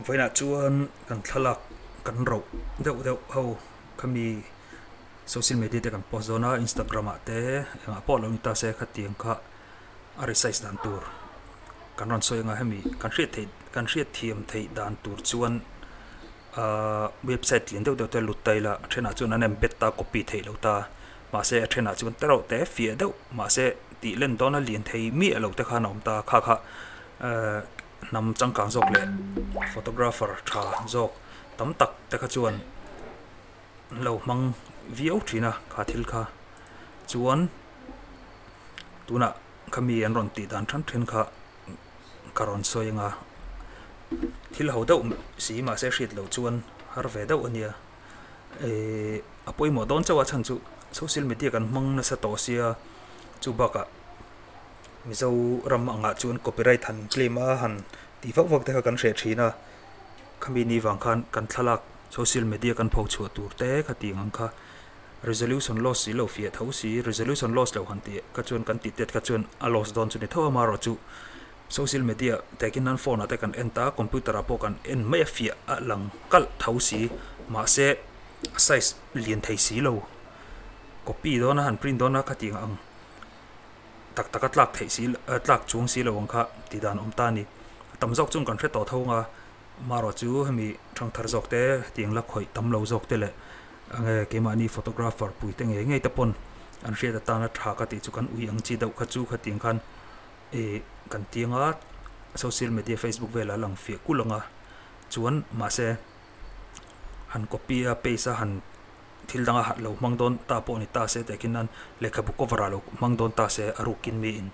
Vawiinah chuan kan thlalak kan roh deuh deuh ho khami social media te kan post dawn a Instagram ah te engah pawh lo ni ta se khatiang kha a resize dan tur kan rawn sawi anga hemi kan hriat theih kan hriat thiam theih dan tur chuan ahh website lian deuh deuh te lut ta ila a thenah chuan an embed ta copy theih loh ta mahse a thenah chuan te reuh te fiah deuh mahse tih len dawn a lian thei miah lo te khan a awm ta kha kha ehh hnam changkang zawk leh photographer tha zawk tam tak te kha chuan an lo hmang viau thin a kha thil kha chuan tunah khami an rawn tih dan then then kha ka rawn sawi anga thil ho deuh si mahse hriat loh chuan har ve deuh a nia ehh a pawimawh dawn chauh a chhan chu social media kan hmang nasa tawh sia chu bakah Mizoram angah chuan copyright han claim a han tih vak vak te kha kan hreh thin a khami ni vang khan kan thlalak social media kan pho chhuah tur te kha tih ang kha resolution loss si lo fiah tho si resolution loss lo han tih kha chuan kan tih tet kha chuan a loss dawn chu ni tho a amaherawh chu social media takin nan phone ah te kan en ta computer ah pawh kan en mai a fiah a lang kalh tho si mahse a size lian thei si lo copy dawn a han print dawn a khatiang ang. Tak taka tlak theih si tlak chung si lo ang kha tih dan awm ta a ni. A tam zawk chuan kan hre tawh tho ang a, amaherawh chu hemi thangthar zawk te tiang la khawih tam lo zawk te leh enge keimahni photographer pui te ngei ngei te pawn an hriat atana tha ka tih chu kan ui ang chi deuh kha chu khatiang khan ih kan tiang a social media facebook velah a lang fiah kulh ang a chuan mahse han copy a paste a han. Thil danga lo hmang dawn ta pawh ni ta se teh khian lehkhabu cover ah lo hmang dawn ta se a rukin miin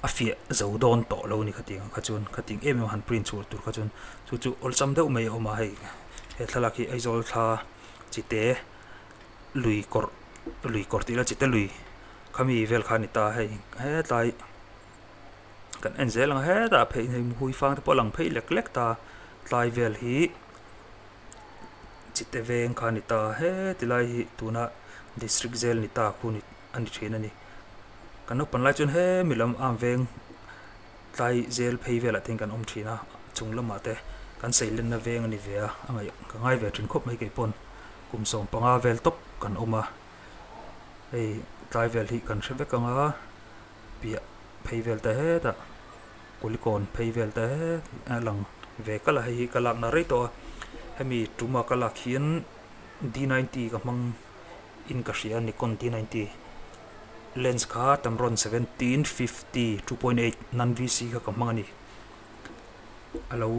a fiah zo dawn tawh lo ni khatiang ang kha chuan khatiang em em han print chhuah tur kha chuan chu chu awlsam deuh mai a awm a hei he thlalak hi Aizawl thla chite lui kawrh lui kawrh tih ila chite lui khami vel kha a ni ta hei hetlai kan en zel ang a hetah phei hei hui fang te pawh a lang phei lek lek ta tlai vel hi. Chite veng kha a ni ta he ti lai hi tuna district jail ni ta khu a ni thin a ni. Kan naupang lai chuan hemi lam am veng tlai jail phei velah te hian kan awm thin a chung lamah te kan seilenna veng a ni ve a a ngaih ka ngai ve thin khawp mai kei pawn kum 15 vel tawp kan awm a hei tlai vel hi kan hre vek ang a piah phei vel te hetah. Kulikawn phei vel te a lang ve kalh a hei hi ka lakna rei tawh a hemi tuma ka lak hian D ninety ka hmang in ka hria Nikon D ninety lens kha Tamron 1750 2.8 non VC kha ka hmang a ni a lo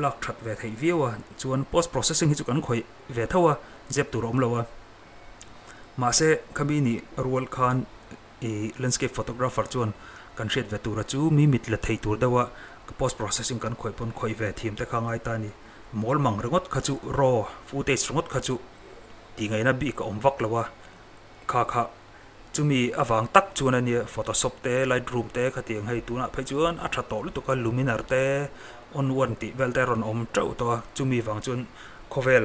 lak that ve theih viau a chuan post processing hi chu kan khawih ve tho a zep tur a awm lo a mahse khami nih rual khan. I landscape photographer chuan kan hriat ve tura chu mi mit la thei tur deuha post processing kan khawih pawn khawih ve thiam te kha a ngai ta a ni. Mawl mang ringawt kha chu raw footage ringawt kha chu tih ngaihna bik a awm vak lo a, kha kha chumi avang tak chuan a nia photoshop te lightroom te khatiang hei tunah phei chuan a tha tawh lutuk a luminar te on one tih vel te a rawn awm teuh tawh a chumi vang chuan khawvel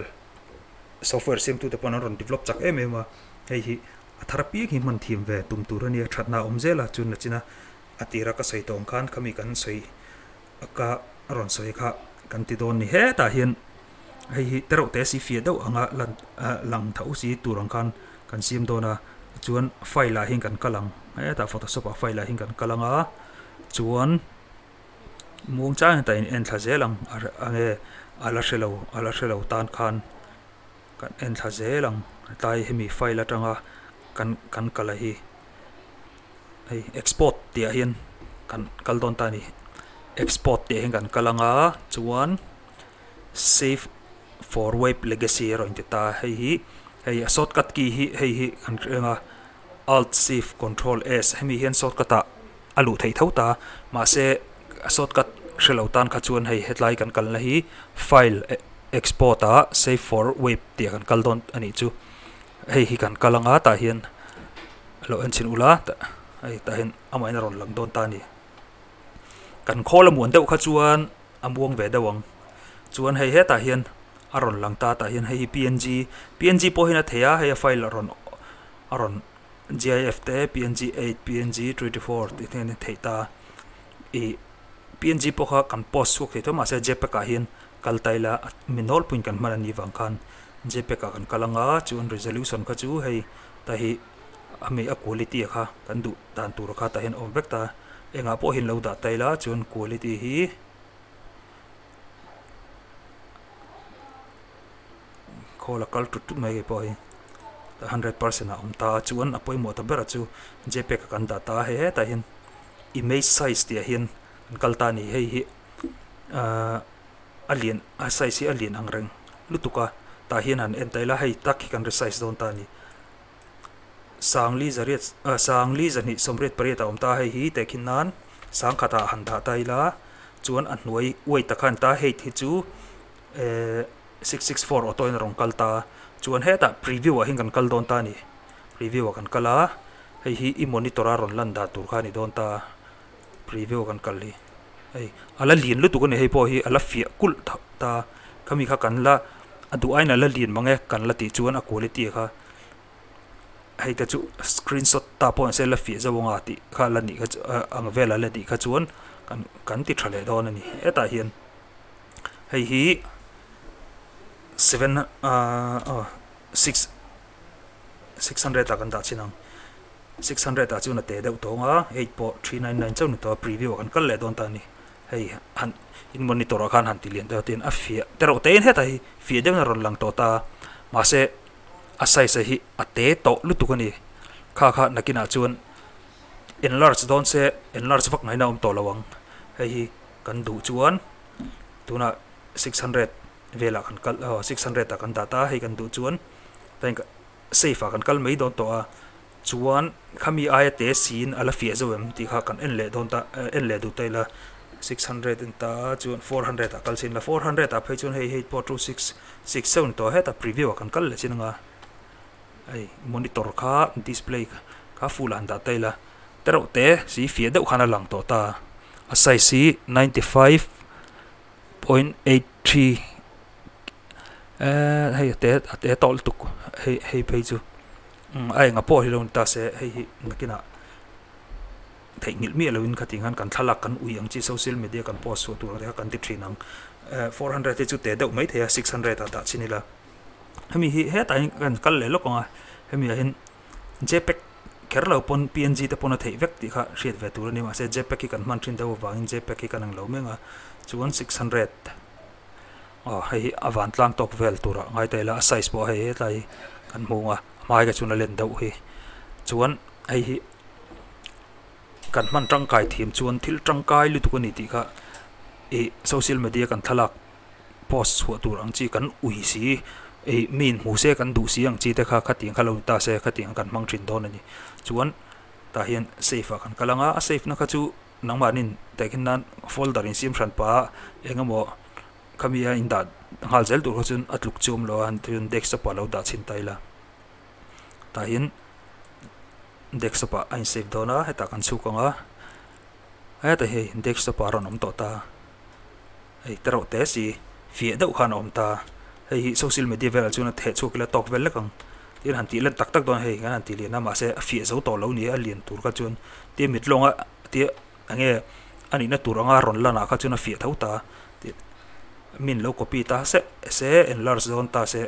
software siamtute pawn an rawn develop chak em em a hei hi. A thar apiang hi hman thiam ve tum tur a nia, thatna a awm zel a, chun nachina a tira ka sawi tawh ang khan khami kan sawi ka rawn sawi kha kan ti dawn ni. Hetah hian hei hi tereuh te si fiah deuh anga lan lang tho si tur ang khan kan siam dawn a, chuan file ah hian kan kal ang, hetah photoshop ah file ah hian kan kal ang a, chuan muang chang hetah in en thla zel ang enge a la hre lo a la hre lo tan khan. Kan en thla zel ang tlai hemi file atanga kan kan kal a hi hei export tih ah hian kan kal dawn ta a ni export tih ah hian kan kal anga chuan save for web legacy a rawn ti ta a hei hi hei a shortcut key hi hei hi kan hreng a alt shift control s hemi hian shortcut ah a luh theih tho ta mahse a shortcut hre lo tan kha chuan hei hetlai kan kalna hi file export ah save for web tih ah kan kal dawn a nih chu hei hi kan kal anga tah hian a lo en chhin ula hei tah hian amahin a rawn lang dawn ta a ni kan khawl a muan deuh kha chuan a muang ve deuh ang chuan hei hetah hian a rawn lang ta tah hian hei hi png png pawh hian a thei a hei a file a rawn a rawn. GIF te png eight png 24 tih te hian a theih ta ih png pawh kha kan post chhuak thei tho mahse jpeg ah hian. Kal ta ila mi nawlpuiin kan hman a nih vang khan jpeg ah kan kal anga chuan resolution kha chu hei ta hi a mi a quality kha kan duh dan tur kha tah hian a awm vek ta engah pawh hian lo dah ta ila chuan quality hi khawl a kal tut tut mai kei pawh hi 100% ah a awm ta a chuan a pawimawh ta ber a chu jpeg ah kan dah ta a hei hetah hian image size tih ah hian kan kal ta a ni hei hi ahh a lian a size hi a lian ang reng lutuk a tah hian han en ta ila hei tak hi kan resize dawn ta a ni sangli zariat ah sangli zahnih sawmriat pariat a awm ta a hei hi tehkhin nan sangkhat ah han dah ta ila chuan a hnuai weight ah khan ta height hi chu ehh 664 auto in a rawn kal ta chuan hetah preview ah hian kan kal dawn ta a ni preview ah kan kal a hei hi i monitor a rawn lan dan tur kha a ni dawn ta preview ah kan kal hi hei a la lian lutuk a ni hei pawh hi a la fiah kulh ta khami kha kan la a duh aiin a la lian mang e kan la tih chuan a quality kha hei te chu screenshot ta pawh nise la fiah zauh anga tih kha la nih kha chu ang vel a la nih kha chuan kan kan ti tha leh dawn a ni hetah hian hei hi seven ah 6 600 ah kan dah chin ang 600 ah chuan a te deuh tawng a 8 pawh 399 chauh ni tawh a preview ah kan kal leh dawn ta a ni hei han in monitor ah khan han ti lian deuh a tin a fiah te reuh te in hetah hi fiah deuhin a rawn lang tawh ta mahse a size hi a te tawh lutuk a ni kha kha nakinah chuan enlarge dawn se enlarge vak ngaihna a awm tawh lo ang hei hi kan duh chuan tunah 600 velah kan kal aw 600 ah kan dah ta a hei kan duh chuan safe ah kan kal mai dawn tawh a chuan khami aia te siin a la fiah zo em tih kha kan en leh dawn ta en leh duh ta ila 600 en ta chuan 400 ah kal chin ila 400 ah phei chuan hei hei pawh 266 seven tawh hetah preview ah kan kal leh chin anga hei monitor kha display kha full ah han dah ta ila tereuh te si fiah deuh khan a lang tawh ta a size hi 95 0.83 eee hei a te a te tawh lutuk hei hei phei chu a enga pawh hi lo ni ta se hei hi nakinah theihnghilh miah loin khatiang hian kan thlalak kan ui ang chi social media kan post chhuah tur ang te kha kan ti thin ang eh 400 hi chu te deuh mai thei a 600 ah dah chin ila hemi hi hetah hian kan kal leh lawk ang a hemi ah hian Jpeg kher lo pawn png te pawn a theih vek tih kha hriat ve tur a ni mahse jpeg hi kan hman thin deuh avangin jpeg hi kan ang lo meng a chuan 600 aw hei hi a vantlang tawk vel turah ngai ta ila a size pawh hei hetlai hi kan hmu ang a hmai ka chuan a len deuh hi chuan hei hi kan hman tangkai thiam chuan thil tangkai lutuk a ni tih kha ih social media kan thlalak. Post chhuah tur ang chi kan ui si, ih mi in hmu se kan duh si ang chi te kha khatiang kha lo ni ta se khatiang kan hmang thin dawn a ni. Chuan tah hian safe ah kan kal ang a, a safe na kha chu nangmahnin tehkhin nan folder in siam hran pah a eng emaw khami a in dah nghal zel tur kha chuan a tluk chu awm lo a, chuan desktop ah lo dah chhin ta ila. Tah hian desktop ah a in save dawn a, hetah kan chhuk ang a, hetah hei desktop ah a rawn awm tawh ta. Hei te reuh te si fiah deuh khan a awm ta. Hei hi social media velah chuan a theh chhuak ila tawk vel lek ang. Tin han tih len tak tak dawn hei kan han tih lian a mahse a fiah zo tawh lo ni a lian tur kha chuan tia mit lawnga tia enge a nihna tur anga rawn lan ah kha chuan a fiah tho ta. Min lo copy ta se se enlarge dawn ta se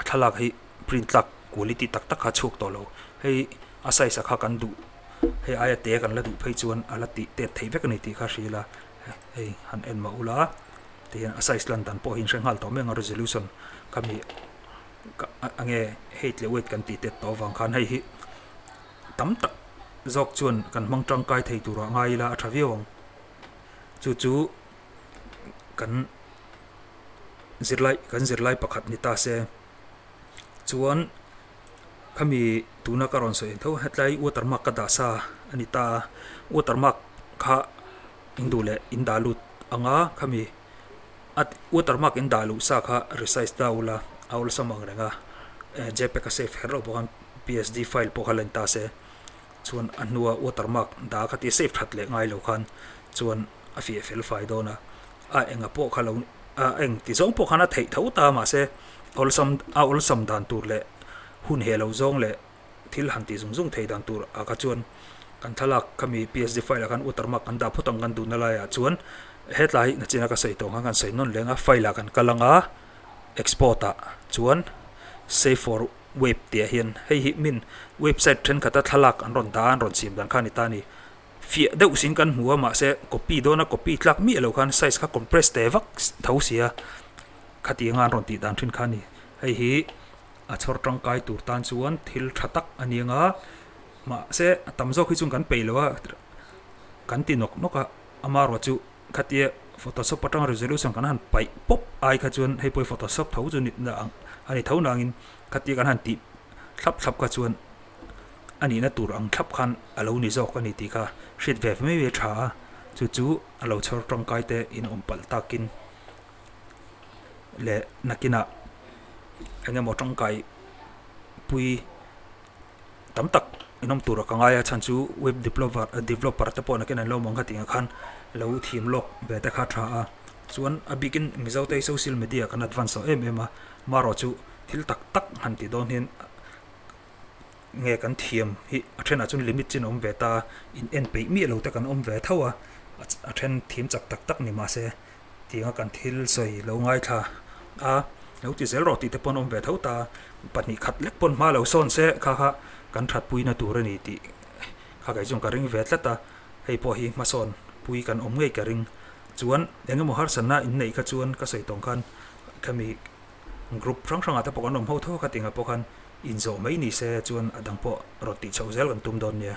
a thlalak hi print tlak quality tak tak kha a chhuak tawh lo. Hei a size ah kha kan duh hei aia te kan la duh phei chuan a la tih tet theih vek a ni tih kha hria ila. Hei han en mah ula tihian a size lan dan pawh hi in hre nghal tawh mai ang a resolution khami enge height leh weight kan tih tet tawh avang khan hei hi tam tak zawk chuan kan hmang tangkai thei turah ngai ila a tha viau ang chu chu kan zirlai kan zirlai pakhat ni ta se chuan khami tuna ka rawn sawi ang tho hetlai watermark ka dah sa a ni ta a watermark kha in duh leh in dah lut ang a khami a watermark in dah luh sa kha resize ta ula a awlsam ang reng a jpeg a save kher loh bawk a psd file pawh kha la in ta se chuan a hnua watermark dah kha tia save that leh ngai lo khan chuan a fiah fel fai dawn a a enga pawh kha lo a eng ti zawng pawh khan a theih tho ta mahse awlsam a awlsam dan tur leh hun heh lo zawng leh thil han tih zung zung thei dan tur ah kha chuan kan thlalak khami psd file ah khan watermark kan dah phawt ang kan duhna laiah chuan. Hetlai hi nachina ka sawi tawh ang khan kan sawi nawn leng a, file ah kan kal ang a, export ah chuan save for web tih ah hian hei hi min website thenkhat a thlalak an rawn dah a an rawn siam dan kha a ni ta a ni. Fiah deuh sin kan hmu a mahse copy dawn a copy tlak miah lo khan size kha compress teh vak tho sia khatiang a an rawn tih dan thin kha a ni. Hei hi a chhawr tangkai tur tan chuan thil tha tak a ni ang a mahse a tam zawk hi chuan kan peih lo a kan ti nawk nawk a amaherawh chu khatia photoshop atanga resolution kan han paih pawp ai kha chuan hei pawh hi photoshop tho chu nihna ang a ni tho nangin khatia kan han tih thlap thlap kha chuan a nihna tur ang thlap khan a lo ni zawk a ni tih kha hriat ve mai mai a tha a, chu chu a lo chhawr tangkai te in awm palh takin leh nakinah eng emaw tangkai pui tam tak in awm tura ka ngai a chhan chu web developer developer te pawh nakin an lo awm ang kha tih ang khan lo thiam lawk ve te kha a tha a chuan a bikin Mizo te hi social media kan advance tawh em em a marawh chu thil tak tak han tih dawn hian nge kan thiam hi a thenah chuan limit chin a awm ve ta a in en peih miah lo te kan awm ve tho a a then thiam chak tak tak ni mahse tianga kan thil sawi lo ngaithla a lo ti zel rawh tih te pawn awm ve tho ta 2 khat lek pawn hma lo sawn se kha kha kan that puina tur a ni tih kha kei chuan ka ring ve tlat a hei pawh hi hmasawn pui kan awm ngei ka ring chuan engemaw harsatna in neih kha chuan ka sawi tawng khan khami Group hrang hrangah te pawh kan awm ho tho a kha tingah pawh khan inzawh mai ni se chuan a dang pawh rawn tih chhoh zel kan tum dawn nia.